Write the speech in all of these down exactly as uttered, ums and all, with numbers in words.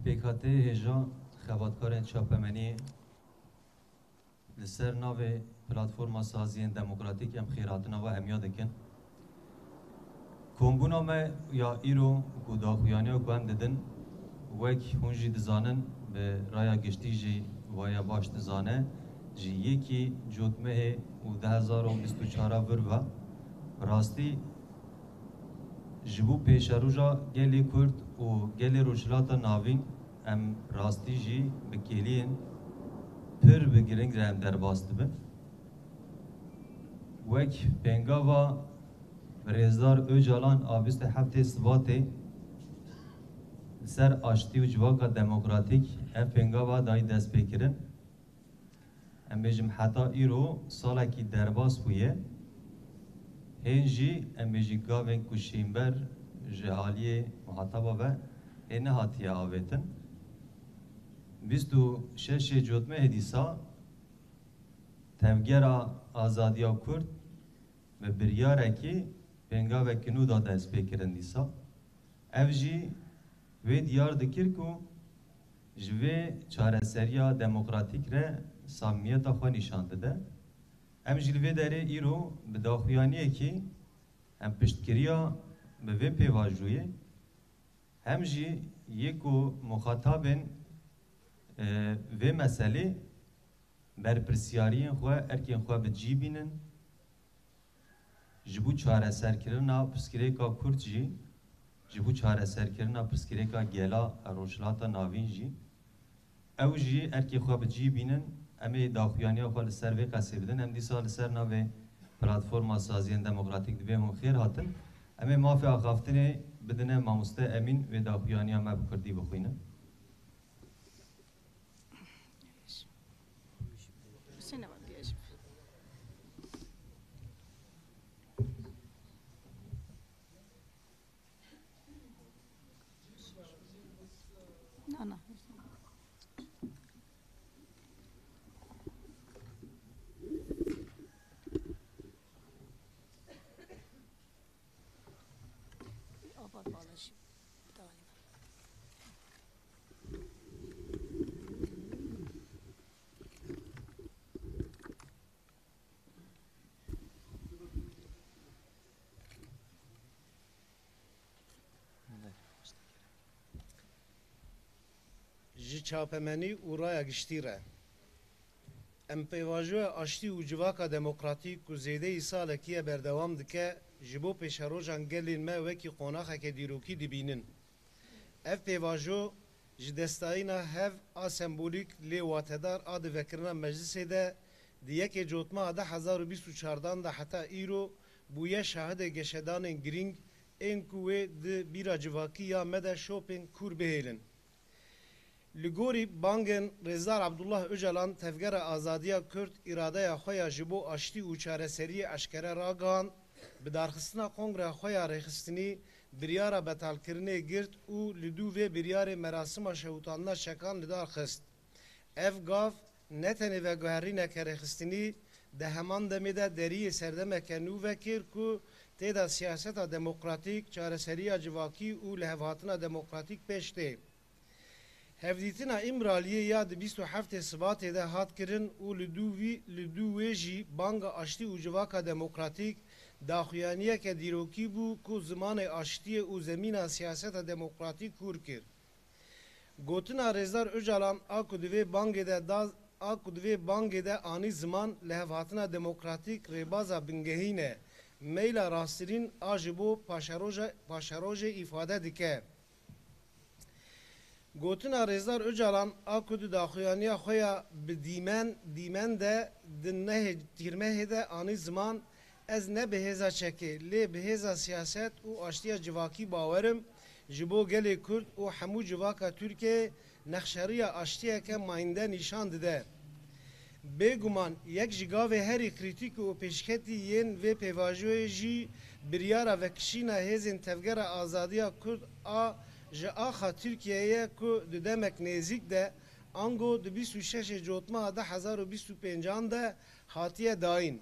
Pêkhateyê hêja xebatkarên çapemeniyê li ser navê Platforma Saziyên Demokratîk em xêrhatina we hemiya dikin. Kombûna me ya îro ku daxuyaniya ku em didin, wek hûn jî dizanin, bi raya giştî jî waya baş dizane, ji yekî Cotmehê û du hezar û bîst û çar a vir ve, bi rastî ji bo pêşeroja gelê Kurd û gelê Rojhilata Navîn em rastî jî bi kêliyên pir bi giring re em derbas dibin. Wek pêngava Rêzdar Ocalan a bîst û heftê Sibatê li ser aştî û civaka demokratîk ev pêngava dayî destpêkirin. Em bêjim heta îro salekî derbas bûye. Hên jî em bêjî gavên ku şînber ji aliyê muhataba ve hê nehatiye avêtin. Bîst û şeşê Cotmehê dîsa Tevgera Azadiya Kurd bi biryarekî pêngavekî nû da destpêkirin dîsa. Ev jî wê diyar dikir ku ji vê çareseriya demokratîk re samimiyeta xwe nîşan dide. Em jî li vê derê îro bi daxuyaniyekî em piştgiriya bi vê pêvajoyê, hem jî yê ku muxatabên, e, vê meselê berpirsiyariyên xwe, erkên xwe bi cî bînin, ji bo çareserkirina pirsgirêka Kurd jî, ji bo çareserkirina pirsgirêka gela Rojhilata Navîn jî, ew jî erkê xwe bi cî bînin. Em ê daxuyaniya xwe li ser vê qesê bidin. Em dîsa li ser navê Platforma Saziyên Demokratîk dibê hûn xêr hatin. Em ê mafê axaftinê bidine mamoste Emîn, wê daxuyaniya me bi kurdî bixwîne. Hüseyin'e bak, bir yaşım. Na, na. Apat bağlaşı. Ji çapemenî û raya giştî re. Em pêvajoya aştî û civaka demokratîk ku zêdeyî salekî ye berdewam dike, ji bo pêşerojan gelên me wekî qonaxeke dîrokî dibînin. Ev pêvajo ji destayîna hev a sembolîk lê watedar a di vekirina meclisê de di yekê Cotmeha du hezar û bîst û çardan de heta îro bûye şahidê geşedanên girîng ên ku wê di bîra civakî ya me de şopên kûr bihêlin. Li gorî bangên Rêzdar Abdullah Ocalan, Tevgera Azadiya Kurd îradeya xwe ya ji bo aştî û çareseriyê eşkere ragihand, bi darxistina Kongreya xwe ya Rêxistinî biryara betalkirinê girt û li dû vê biryarê merasima şewitandina çekan li dar xist. Ev gav ne tenê veguherîneke rêxistinî, di heman demê de deriyê serdemeke nû vekir ku tê de siyaseta demokratîk, çareseriya civakî û lihevhatina demokratîk pêş tê. Hevdîtina Îmraliyê ya di bîst û heftê Sibatê de hat kirin û li dû vî, li dû wê jî banga aştî û civaka demokratîk daxuyaniyeke dîrokî bû ku zimanê aştiyê û zemîna siyaseta demokratîk hûr kir. Gotina Rêzdar Ocalan a ku di vê bangê de da, a ku di vê bangê de anî ziman, lihevhatina demokratîk rêbaza bingehîn e, meyla rastirîn a ji bo paşeroja-, paşerojê îfade dike. Gotina Rêzdar Ocalan a ku di daxuyaniya xwe ya bi dîmen, dîmen de di nehê Tîrmehê de anî ziman, ez ne bi hêza çekê, lê bi hêza siyaset û aştiya civakî bawer im, ji bo gelê Kurd û hemû civaka Tirkiyeyê nexşeriya aştiyeke mayînde nîşan dide. Bêguman yek ji gavê herî krîtîk û pêşketî yên vê pêvajoyê jî biryara vekişîna Hêzên Tevgera Azadiya Kurd a ji axa Tirkiyeyê ye ku di demek nêzîk de, ango di bîst û şeşê Cotmeha du hezar û bîst û pêncan de hatiye dayîn.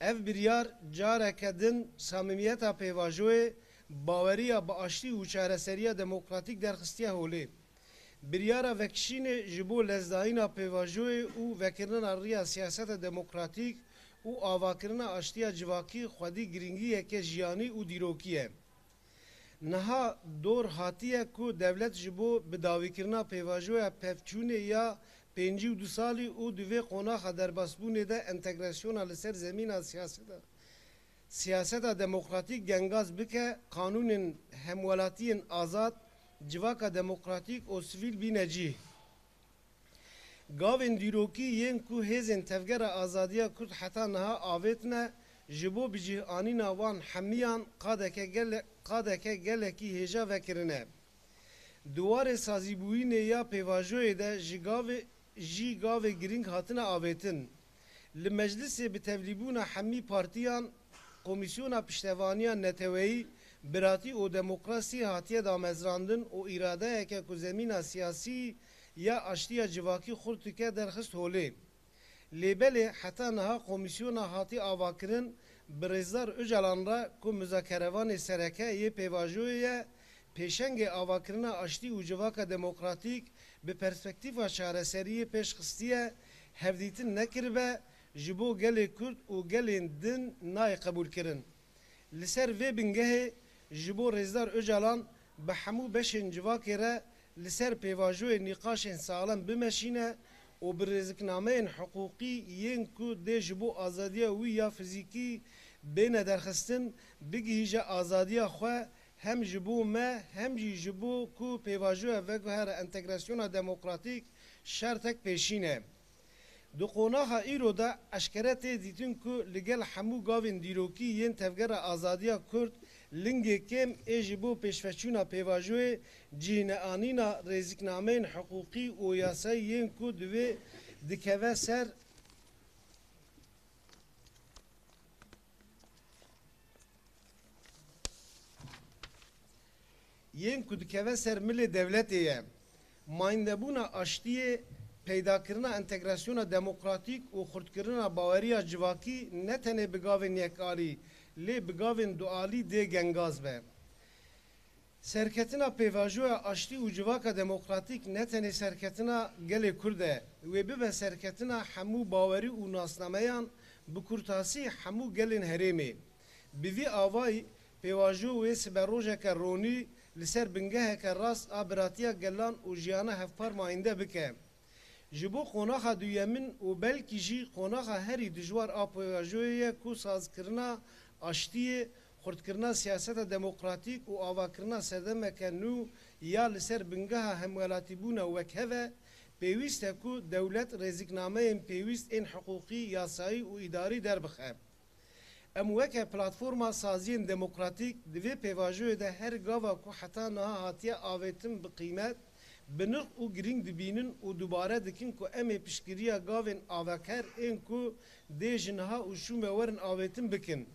Ev biryar careke din samimiyeta pêvajoyê, baweriya bi aştî û çareseriya demokratîk derxistiye holê. Biryara vekişînê ji bo lezdayîna pêvajoyê û vekirina riya siyaseta demokratîk û avakirina aştiya civakî xwedî girîngiyeke jiyanî û dîrokî ye. Niha dor hatiye ku dewlet ji bo bidawîkirina pêvajoya pevçûnê ya pêncî û du salî û di vê qonaxa derbasbûnê de entegrasyona li ser zemîna siyaseta, siyaseta demokratîk gengaz bike, qanûnên hemwelatiyên azad, civaka demokratîk û sivîl bîne cîh. Gavên dîrokî yên ku hêzên Tevgera Azadiya Kurd heta niha avêtine, ji bo bicîhanîna wan hemiyan qadeke gele-, qadeke gelekî hêja vekirine. Di warê sazîbûyînê ya pêvajoyê de ji gavê, jî gavê girîng hatine avêtin. Li meclisê bi tevlîbûna hemî partiyan, Komîsyona Piştevaniya Neteweyî, Biratî û Demokrasî hatiye damezrandin û îradeyeke ku zemîna siyasî ya aştiya civakî xurt dike derxist holê. Lê belê heta niha komîsyona hatî avakirin bi Rêzdar Ocalan re ku muzakerevanê sereke yê pêvajoyê ye, pêşengê avakirina aştî û civaka demokratîk bi perspektîfa çareseriyê pêş xistiye, hevdîtin nekiribe, ji bo gelê Kurd û gelên din nayê qebûlkirin. Li ser vê bingehê ji bo Rêzdar Ocalan bi hemû beşên civakê re li ser pêvajoyê nîqaşên saxlem bimeşîne û bi rêziknameyên hiqûqî yên ku dê ji bo azadiya wî ya fizîkî bêne derxistin, bigihîje azadiya xwe hem ji bo me hem jî ji bo ku pêvajoya veguhere entegrasyona demokratîk şertek pêşîn e. Di qonaxa îro de eşkere tê dîtin ku li gel hemû gavên dîrokî yên Tevgera Azadiya Kurd lingê kêm ê ji bo pêşveçûna pêvajoyê cîhneanîna rêziknameyên hiqûqî û yasayî yên ku divê dikeve ser yên ku dikeve ser milê dewletê ye. Mayîndebûna aştiyê, peydakirina entegrasyona demokratîk û xurtkirina baweriya civakî ne tenê bi gavên yekalî, lê bi gavên dualî dê gengaz be. Serketina pêvajoya aştî û civaka demokratîk ne tenê serketina gelê Kurd e, wê bibe serketina hemû bawerî û nasnameyan, bi kurtasî hemû gelên herêmê. Bi vî avayî pêvajo wê siberojeke ronî li ser bingeheke rast a biratiya gelan û jiyana hevpar mayînde bike. Ji bo qonaxa duyemin û belkî jî qonaxa herî dijwar a pêvajoyê ye ku sazkirina aştiyê, xurtkirina siyaseta demokratîk û avakirina sedemeke nû ya li ser bingeha hemwelatîbûna wekhev e, pêwîst e ku dewlet rêziknameyên pêwîst ên hiqûqî, yasayî û îdarî derbixe. Em weke platforma saziyên demokratîk di vê pêvajoyê de her gava ku heta niha hatiye avêtin bi qîmet, bi nirx û girîng dibînin û dubare dikin ku em ê piştgiriya gavên aveker ên ku dê ji niha û şûn ve werin avêtin bikin.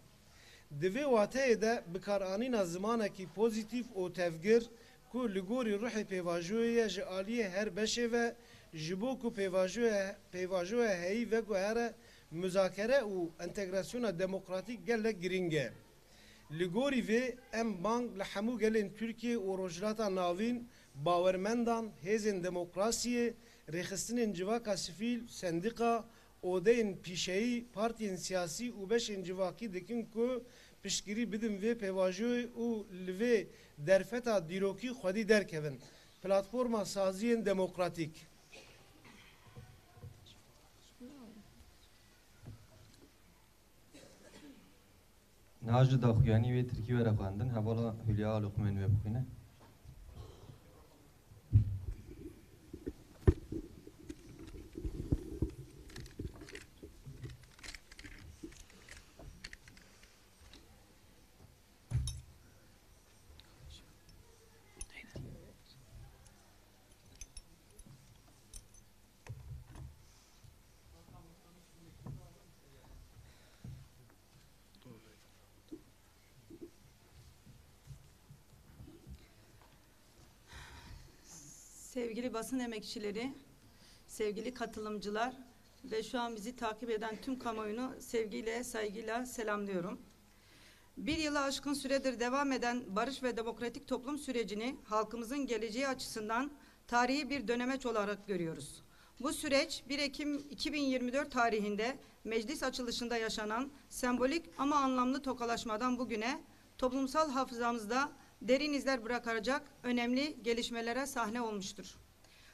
Di vê wateyê de bikaranîna zimanekî pozîtîf û tevgir, ku li gorî ruhê pêvajoyê ye, ji aliyê her beşê ve, ji bo ku pêvajoya, pêvajoya heyî veguhere, muzakere û entegrasyona demokratîk gelek girîng e. Li gorî vê, em bang li hemû gelên Tirkiyê û Rojhilata Navîn, bawermendan, hêzên demokrasiyê, rêxistinên civaka sivîl, sendîqa, odeyên pîşeyî, partiyên siyasî û beşên civakî dikin ku piştgirî bidin vê pêvajoyê û li vê derfeta dîrokî xwedî derkevin. Platforma Saziyên Demokratîk. Niha ji daxuyanî wê tirkî were xwendin, hevala Hülya Aloqmen wê bixwîne. Sevgili basın emekçileri, sevgili katılımcılar ve şu an bizi takip eden tüm kamuoyunu sevgiyle, saygıyla selamlıyorum. Bir yılı aşkın süredir devam eden barış ve demokratik toplum sürecini halkımızın geleceği açısından tarihi bir dönemeç olarak görüyoruz. Bu süreç bir Ekim iki bin yirmi dört tarihinde meclis açılışında yaşanan sembolik ama anlamlı tokalaşmadan bugüne toplumsal hafızamızda derin izler bırakacak önemli gelişmelere sahne olmuştur.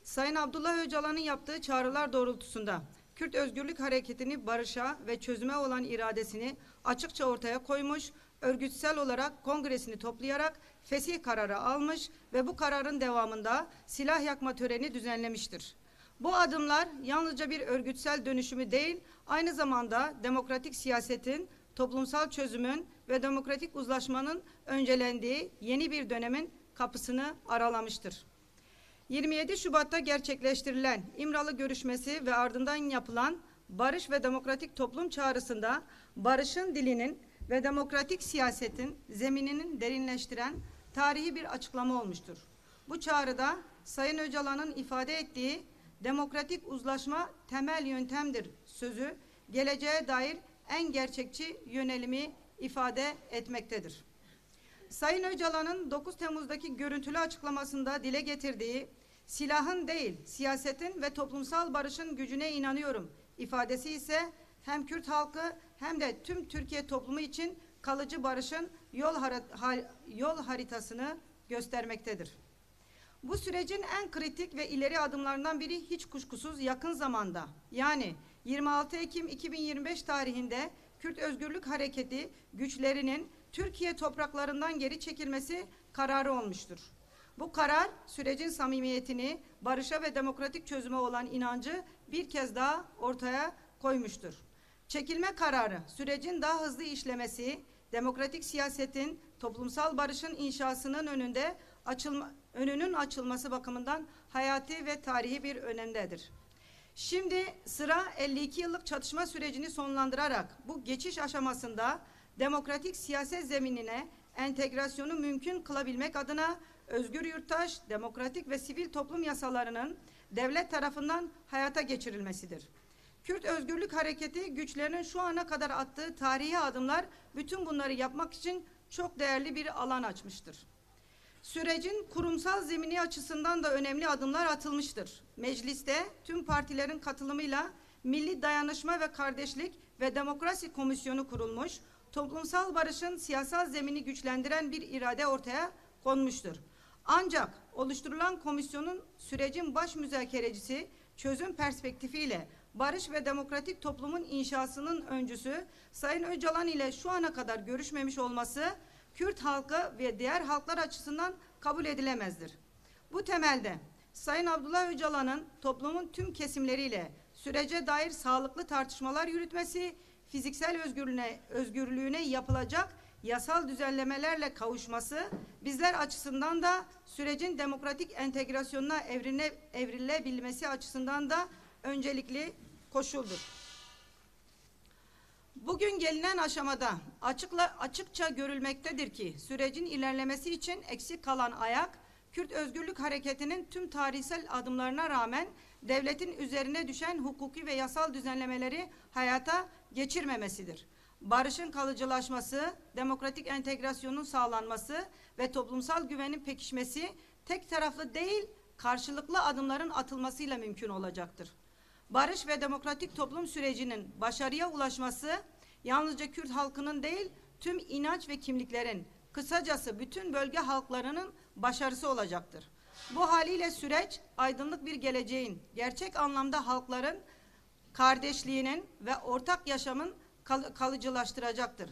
Sayın Abdullah Öcalan'ın yaptığı çağrılar doğrultusunda Kürt Özgürlük Hareketi'ni barışa ve çözüme olan iradesini açıkça ortaya koymuş, örgütsel olarak kongresini toplayarak fesih kararı almış ve bu kararın devamında silah yakma töreni düzenlemiştir. Bu adımlar yalnızca bir örgütsel dönüşümü değil, aynı zamanda demokratik siyasetin, toplumsal çözümün ve demokratik uzlaşmanın öncelendiği yeni bir dönemin kapısını aralamıştır. Yirmi yedi Şubat'ta gerçekleştirilen İmralı görüşmesi ve ardından yapılan barış ve demokratik toplum çağrısında barışın dilinin ve demokratik siyasetin zemininin derinleştiren tarihi bir açıklama olmuştur. Bu çağrıda Sayın Öcalan'ın ifade ettiği "demokratik uzlaşma temel yöntemdir" sözü geleceğe dair en gerçekçi yönelimi ifade etmektedir. Sayın Öcalan'ın dokuz Temmuz'daki görüntülü açıklamasında dile getirdiği "silahın değil, siyasetin ve toplumsal barışın gücüne inanıyorum" ifadesi ise hem Kürt halkı hem de tüm Türkiye toplumu için kalıcı barışın yol, hara- har- yol haritasını göstermektedir. Bu sürecin en kritik ve ileri adımlarından biri hiç kuşkusuz yakın zamanda, yani yirmi altı Ekim iki bin yirmi beş tarihinde Kürt Özgürlük Hareketi güçlerinin Türkiye topraklarından geri çekilmesi kararı olmuştur. Bu karar sürecin samimiyetini, barışa ve demokratik çözüme olan inancı bir kez daha ortaya koymuştur. Çekilme kararı sürecin daha hızlı işlemesi, demokratik siyasetin, toplumsal barışın inşasının önünde açılma, önünün açılması bakımından hayati ve tarihi bir önemdedir. Şimdi sıra elli iki yıllık çatışma sürecini sonlandırarak bu geçiş aşamasında demokratik siyaset zeminine entegrasyonu mümkün kılabilmek adına özgür yurttaş, demokratik ve sivil toplum yasalarının devlet tarafından hayata geçirilmesidir. Kürt Özgürlük Hareketi güçlerinin şu ana kadar attığı tarihi adımlar bütün bunları yapmak için çok değerli bir alan açmıştır. Sürecin kurumsal zemini açısından da önemli adımlar atılmıştır. Mecliste tüm partilerin katılımıyla Milli Dayanışma ve Kardeşlik ve Demokrasi Komisyonu kurulmuş, toplumsal barışın siyasal zemini güçlendiren bir irade ortaya konmuştur. Ancak oluşturulan komisyonun sürecin baş müzakerecisi, çözüm perspektifiyle barış ve demokratik toplumun inşasının öncüsü Sayın Öcalan ile şu ana kadar görüşmemiş olması Kürt halkı ve diğer halklar açısından kabul edilemezdir. Bu temelde Sayın Abdullah Öcalan'ın toplumun tüm kesimleriyle sürece dair sağlıklı tartışmalar yürütmesi, fiziksel özgürlüğüne, özgürlüğüne yapılacak yasal düzenlemelerle kavuşması bizler açısından da sürecin demokratik entegrasyonuna evrine, evrilebilmesi açısından da öncelikli koşuldur. Bugün gelinen aşamada açıkla, açıkça görülmektedir ki sürecin ilerlemesi için eksik kalan ayak, Kürt Özgürlük Hareketi'nin tüm tarihsel adımlarına rağmen devletin üzerine düşen hukuki ve yasal düzenlemeleri hayata geçirmemesidir. Barışın kalıcılaşması, demokratik entegrasyonun sağlanması ve toplumsal güvenin pekişmesi tek taraflı değil, karşılıklı adımların atılmasıyla mümkün olacaktır. Barış ve demokratik toplum sürecinin başarıya ulaşması yalnızca Kürt halkının değil, tüm inanç ve kimliklerin, kısacası bütün bölge halklarının başarısı olacaktır. Bu haliyle süreç aydınlık bir geleceğin, gerçek anlamda halkların kardeşliğinin ve ortak yaşamın kal- kalıcılaştıracaktır.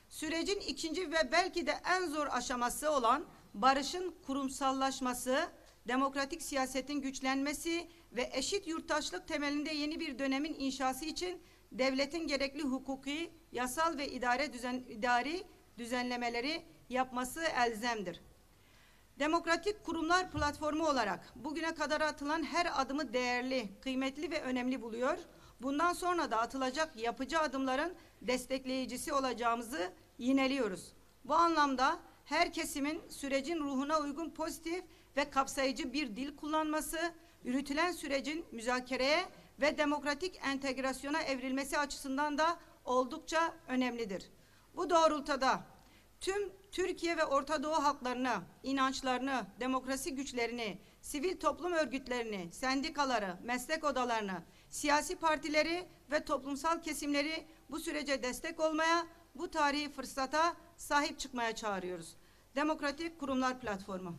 Sürecin ikinci ve belki de en zor aşaması olan barışın kurumsallaşması, demokratik siyasetin güçlenmesi ve eşit yurttaşlık temelinde yeni bir dönemin inşası için devletin gerekli hukuki, yasal ve idare düzen, idari düzenlemeleri yapması elzemdir. Demokratik kurumlar platformu olarak bugüne kadar atılan her adımı değerli, kıymetli ve önemli buluyor. Bundan sonra da atılacak yapıcı adımların destekleyicisi olacağımızı yineliyoruz. Bu anlamda her kesimin sürecin ruhuna uygun pozitif ve kapsayıcı bir dil kullanması, yürütülen sürecin müzakereye ve demokratik entegrasyona evrilmesi açısından da oldukça önemlidir. Bu doğrultuda tüm Türkiye ve Orta Doğu halklarını, inançlarını, demokrasi güçlerini, sivil toplum örgütlerini, sendikaları, meslek odalarını, siyasi partileri ve toplumsal kesimleri bu sürece destek olmaya, bu tarihi fırsata sahip çıkmaya çağırıyoruz. Demokratik Kurumlar Platformu.